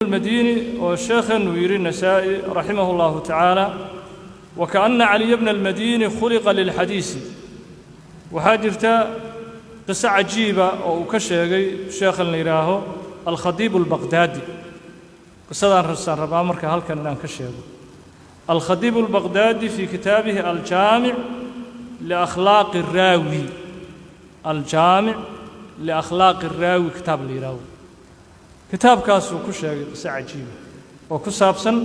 Almadini oo sheekheennu yidhi Nasaa'i raximah اllahu tacaala: "Wakaأna Caliya bna almadini khuliqa lilxadiisi." Waxaa jirta qiso cajiiba oo uu ka sheegay sheekhan la yidhaaho Alkhadiibu Albaqdaadi. Qisadaan rasaan rabaa marka halkan inaan ka sheego. Alkhadiibu Albaqdaadi fii kitaabihi Aljaamic liakhlaaqi raawi, Aljaamic liakhlaaqi raawi kitaab la yidhaaho, kitaabkaasuu ku sheegay qiso cajiiba oo ku saabsan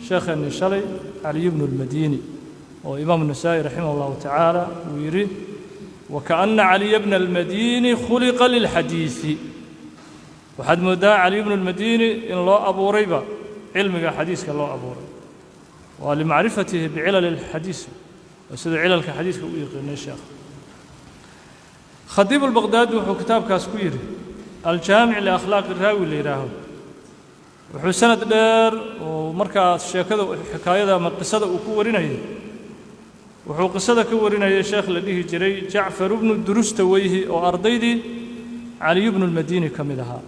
sheekheenii shalay, Caliy bnu اlmadiini, oo Imaamu Nasaa'i raximah اllahu tacaala uu yidhi: "Wakaأna Caliya bna almadini khuliqa lilxadiisi." Waxaad mooddaa Caliy bnu اlmadiini in loo abuurayba cilmiga xadiiska loo abuuray, waa limacrifatihi bicilali اlxadiis, oo siduu cilalka xadiiska u yiqiinay sheekh. Khadiib Albaqdaadi wuxuu kitaabkaas ku yidhi, Aljaamic liakhlaaqi raawi la yidhaaho, wuxuu sanad dheer oo markaa sheekada, xikaayada ama qisada uu ku warinayay, wuxuu qisada ka warinayay sheekh la dhihi jiray Jacfar bnu Durustaweyhi oo ardaydii Caliy bnu lmadiini ka mid ahaa.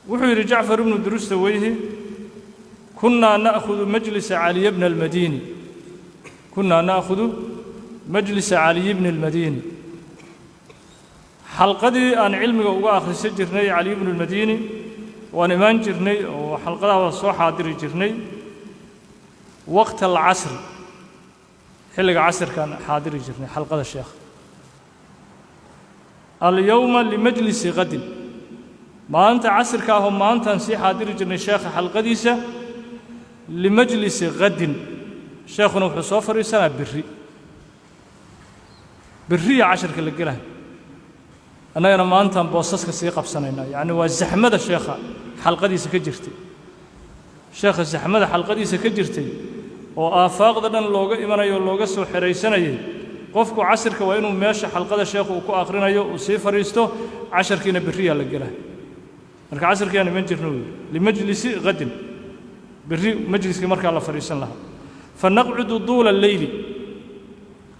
Wuxuu yidhi Jacfar ibnu Durustaweyhi: "Kunnaa na'khudu majlisa Caliy bna almadiini, kunnaa na'khudu majlisa Caliy bni almadiini." Xalqadii aan cilmiga uga akhrisan jirnay Caliy bnu lmadiini waan imaan jirnay oo xalqadaha waan soo xaadiri jirnay. Waqta alcasri, xilliga casirkaan xaadiri jirnay xalqada sheekha. "Alyowma limajlisi qadin", maalinta casirka ahoo maantaan sii xaadiri jirnay sheekha xalqadiisa. "Limajlisi qadin", sheekhuna wuxuu soo fadhiisanaa berri. Berriya cashirka la gelahay, annagana maantaan boosaska sii qabsanaynaa. Yacni waa zaxmada sheekha xalqadiisa ka jirtay, sheekha zaxmada xalqadiisa ka jirtay oo aafaaqda dhan looga imanayo o looga soo xeraysanayay. Qofku casirka waa inuu meesha xalqada sheekhu uu ku akhrinayo uu sii fadhiisto, casharkiina berriyaa la gelahay. Marka casirkiiyaan iman jirno, uu yidhi, "limajlisi qadin", berri majliskii markaa la fadhiisan lahaa. "Fa naqcudu duula alleyli",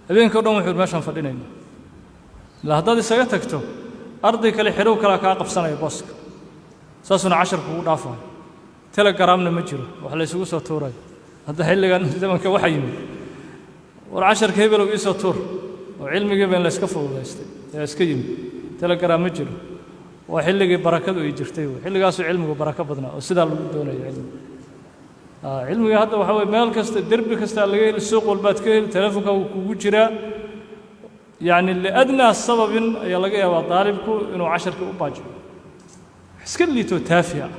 habeenkii o dhan wuxuu meeshaan fadhinayna. Ilaa haddaad isaga tagto, arday kale xidhow kalea kaa qabsanaya booska, saasuuna casharku ugu dhaafayo. Telegramna ma jiro wax la isugu soo tuurayo. Hadda xilligan zamanka waxaa yimid war casharka hebelow iisoo tuur, oo cilmigiiba in layska fududaystay ayaa iska yimid. Telegram ma jiro. Waa xilligii barakadu ay jirtay wey. Xilligaasuu cilmigu barako badnaa oo sidaa lagu doonayo cilmiga. Cilmiga hadda waxaa weye meel kasta, derbi kastaa laga heli, suuq walbaad ka heli, telefonka wuu kugu jiraa. Yacni liadnaa sababin ayaa laga yaabaa daalibku inuu casharkii u baajiyo. Wax iska liitoo taafi ah,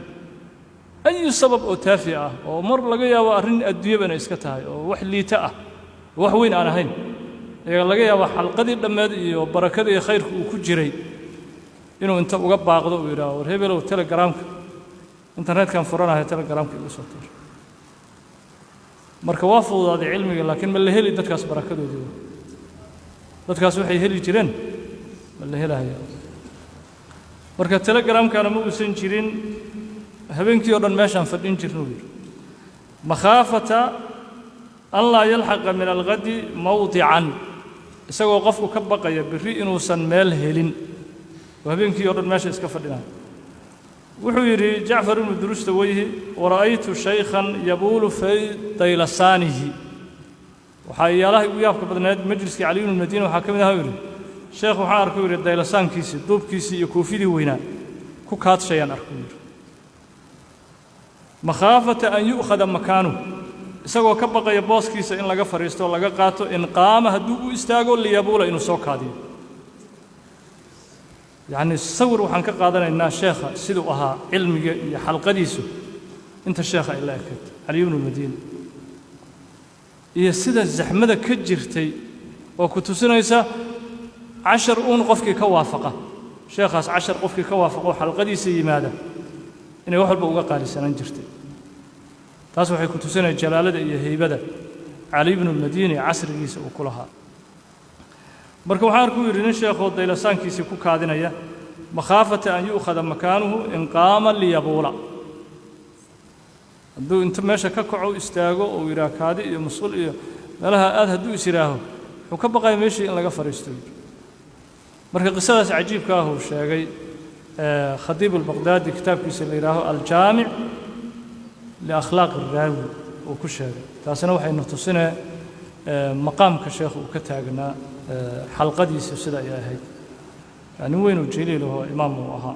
ayu sabab oo taafi ah, oo mar laga yaabo arrin adduunyaba inay iska tahay oo wax liito ah, wax weyn aan ahayn, ayaa laga yaabaa xalqadii dhammeed iyo barakadii iyo khayrka uu ku jiray inuu inta uga baaqdo uu yidhaho: "War hebelow, Telegramka, internetkan furanayo, Telegramka igu soo tuur." Marka waa fududaaday cilmiga, laakiin ma la heli dadkaas barakadoodii? Dadkaas waxay heli jireen ma la helaya? Marka Telegramkana ma uusan jirin. Habeenkii o dhan meeshaan fadhin jirna, uu yidhi, "makhaafata an laa yalxaqa min alghadi mawdican", isagoo qofku ka baqaya berri inuusan meel helin oo habeenkii o dhan meesha iska fadhinaya. Wuxuu yidhi Jacfar ibnu Durustaweyhi: "Wara'aytu shaykhan yabuulu fii daylasaanihi." Waxaa iyaalaha ugu yaabka badneed majliskii Cali ibnu Madiina waxaa ka mid aha, u yidhi sheekh, waxaan arkuu yidhi daylasaankiisii, duubkiisii iyo koofidii weynaa ku kaadshayaan arkuu yidhi. "Makhaafata an yu'khada makaanuh", isagoo ka baqaya booskiisa in laga fadhiisto o laga qaato. "In qaama", hadduu u istaago, "liyabuula", inuu soo kaadiyo. Yacnii sawir waxaan ka qaadanaynaa sheekha siduu ahaa cilmiga iyo xalqadiisu inta sheekha ay la ekayd Caliy bnu Lmadiini, iyo sida zaxmada ka jirtay oo ku tusinaysa cashar uun qofkii ka waafaqa sheekhaas, cashar qofkii ka waafaqo xalqadiisa yimaada, inay wax walba uga qaalisanaan jirtay. Taas waxay ku tusinaya jalaalada iyo heybada Cali bnu Lmadiini casrigiisa uu ku lahaa. Marka waxaan arkuu yidhi nin sheekhoo daylasaankiisii ku kaadinaya, "makhaafata an yu'khada makaanuhu in qaama liyabuula". Hadduu inta meesha ka kaco, istaago oo yidhaah kaadi iyo musqul iyo meelaha aad hadduu is yidhaaho, wuxuu ka baqaya meeshii in laga fadhiisto, yidhi. Marka qisadaas cajiibka ah uu sheegay. Khadiib Albaqdaadi kitaabkiisa la yidhaaho Aljaamic liakhlaaq araawi uu ku sheegay. Taasina waxaynu tusinee maqaamka sheekhu uu ka taagnaa xalqadiisu sida ay ahayd. Yani weynuu jaliil ahoo imaam uu ahaa.